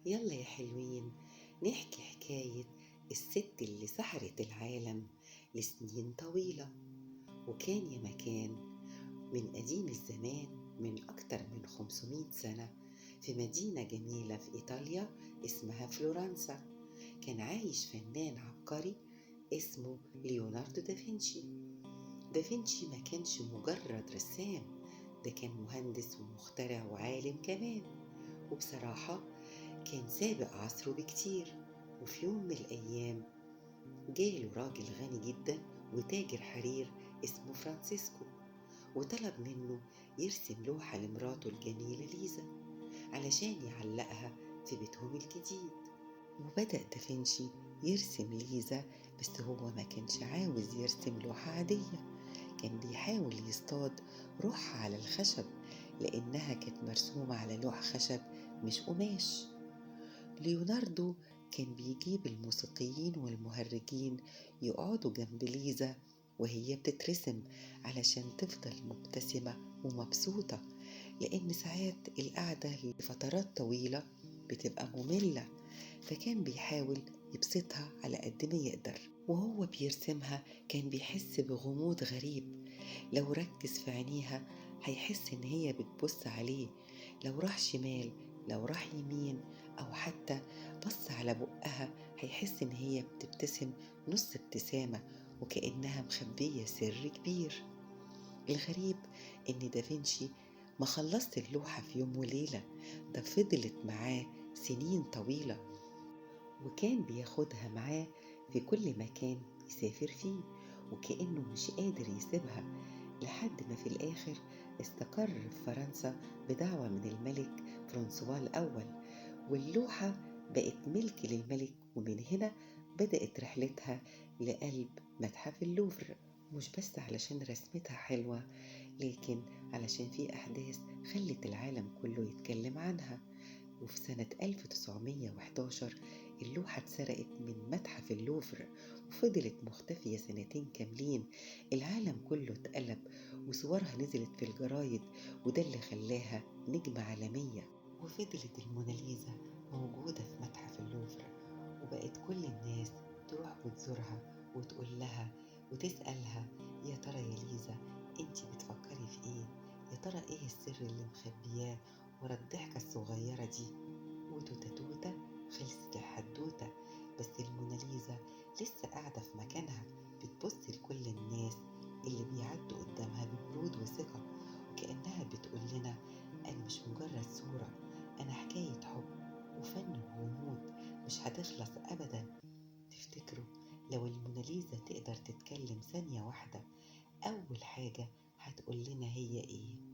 يلا يا حلوين نحكي حكاية الست اللي سحرت العالم لسنين طويلة. وكان يا مكان من قديم الزمان، من أكتر من 500 سنة، في مدينة جميلة في إيطاليا اسمها فلورنسا، كان عايش فنان عبقري اسمه ليوناردو دافنشي. دافنشي ما كانش مجرد رسام، ده كان مهندس ومخترع وعالم كمان، وبصراحة كان سابق عصره بكتير. وفي يوم من الأيام جاله راجل غني جدا وتاجر حرير اسمه فرانسيسكو، وطلب منه يرسم لوحة لمراته الجميلة ليزا علشان يعلقها في بيتهم الجديد. وبدأ دافنشي يرسم ليزا، بس هو ما كانش عاوز يرسم لوحة عادية، كان بيحاول يصطاد روحها على الخشب لأنها كانت مرسومة على لوح خشب مش قماش. ليوناردو كان بيجيب الموسيقيين والمهرجين يقعدوا جنب ليزا وهي بتترسم علشان تفضل مبتسمة ومبسوطة، لأن ساعات القعدة لفترات طويلة بتبقى مملة، فكان بيحاول يبسطها على قد ما يقدر. وهو بيرسمها كان بيحس بغموض غريب، لو ركز في عينيها هيحس إن هي بتبص عليه، لو راح شمال لو راح يمين أو حتى بص على بقها هيحس إن هي بتبتسم نص ابتسامة وكأنها مخبية سر كبير. الغريب إن دافنشي ما خلصت اللوحة في يوم وليلة، ده فضلت معاه سنين طويلة، وكان بياخدها معاه في كل مكان يسافر فيه، وكأنه مش قادر يسيبها، لحد ما في الآخر استقر في فرنسا بدعوة من الملك فرانسوا الأول، واللوحة بقت ملك للملك. ومن هنا بدأت رحلتها لقلب متحف اللوفر، مش بس علشان رسمتها حلوة، لكن علشان في أحداث خلت العالم كله يتكلم عنها. وفي سنة 1911 اللوحة اتسرقت من متحف اللوفر وفضلت مختفية سنتين كاملين. العالم كله اتقلب وصورها نزلت في الجرايد، وده اللي خلاها نجمة عالمية. وفضلت الموناليزا موجودة في متحف اللوفر، وبقت كل الناس تروح وتزورها وتقول لها وتسألها: يا ترى يا ليزا انتي بتفكري في ايه؟ يا ترى ايه السر اللي مخبياه ورا الضحكة الصغيرة دي؟ وتوتة توتة خلصت الحدوتة، بس الموناليزا لسه قاعدة في مكانها بتبص لكل الناس اللي بيعدوا قدامها ببرود وثقة، وكأنها بتقول لنا: أنا مش مجرد صورة، أنا حكاية حب وفن وغموض مش هتخلص أبدا. تفتكروا لو الموناليزا تقدر تتكلم ثانية واحدة، أول حاجة هتقول لنا هي إيه؟